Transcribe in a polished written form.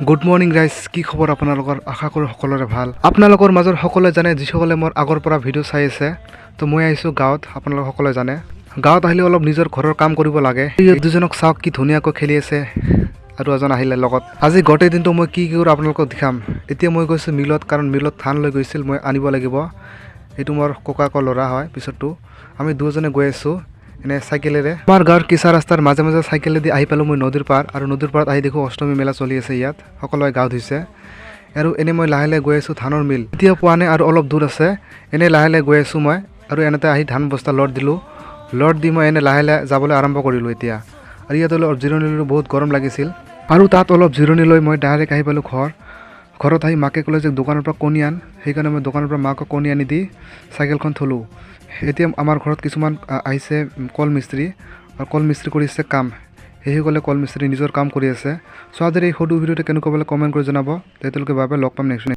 Good morning ৰাইজ, কি খবৰ আপোনালোকৰ? আশা কৰোঁ সকলোৰে ভাল। আপোনালোকৰ মাজৰ সকলোৱে জানে, যিসকলে মোৰ আগৰ পৰা ভিডিঅ' চাই আছে। তো মই আহিছোঁ গাঁৱত। আপোনালোক সকলোৱে জানে, গাঁৱত আহিলে অলপ নিজৰ ঘৰৰ কাম কৰিব লাগে। এই দুজনক চাওক, কি ধুনীয়াকৈ খেলি আছে আৰু এজন আহিলে লগত। আজি গোটেই দিনটো মই কি কি কৰোঁ আপোনালোকক দেখাম। এতিয়া মই গৈছোঁ মিলত, কাৰণ মিলত ধান লৈ গৈছিল, মই আনিব লাগিব। এইটো মোৰ ককাকৰ ল'ৰা হয়। পিছতটো আমি দুজনে গৈ আছোঁ এনে চাইকেলেৰে। আমাৰ গাঁৱৰ কেঁচা ৰাস্তাৰ মাজে মাজে চাইকেলেদি আহি পালোঁ মই নদীৰ পাৰ। আৰু নদীৰ পাৰত আহি দেখোঁ অষ্টমী মেলা চলি আছে। ইয়াত সকলোৱে গা ধুইছে। আৰু এনেই মই লাহে লাহে গৈ আছোঁ ধানৰ মিল। এতিয়া পোৱা নাই আৰু অলপ দূৰ আছে। এনেই লাহে লাহে গৈ আছোঁ মই আৰু এনেতে আহি ধান বস্তা লোড দিলোঁ। লোড দি মই এনে লাহে লাহে যাবলৈ আৰম্ভ কৰিলোঁ এতিয়া। আৰু ইয়াত অলপ জিৰণি ল'লোঁ, বহুত গৰম লাগিছিল। আৰু তাত অলপ জিৰণি লৈ মই ডাইৰেক্ট আহি পালোঁ ঘৰ। ঘৰত আহি মাকে ক'লে যে দোকানৰ পৰা কণী আন। সেইকাৰণে মই দোকানৰ পৰা মাকক কণী আনি দি চাইকেলখন থ'লোঁ। এতিয়া আমাৰ ঘৰত কিছুমান আহিছে কল মিস্ত্ৰী আৰু কল মিস্ত্ৰী কৰিছে কাম। সেইসকলে কল মিস্ত্ৰী নিজৰ কাম কৰি আছে। চ' আজিৰ এই সৰু ভিডিঅ'টো কেনেকুৱা পালে কমেণ্ট কৰি জনাব। তেওঁলোকে বাবে লগ পাম নেক্সট।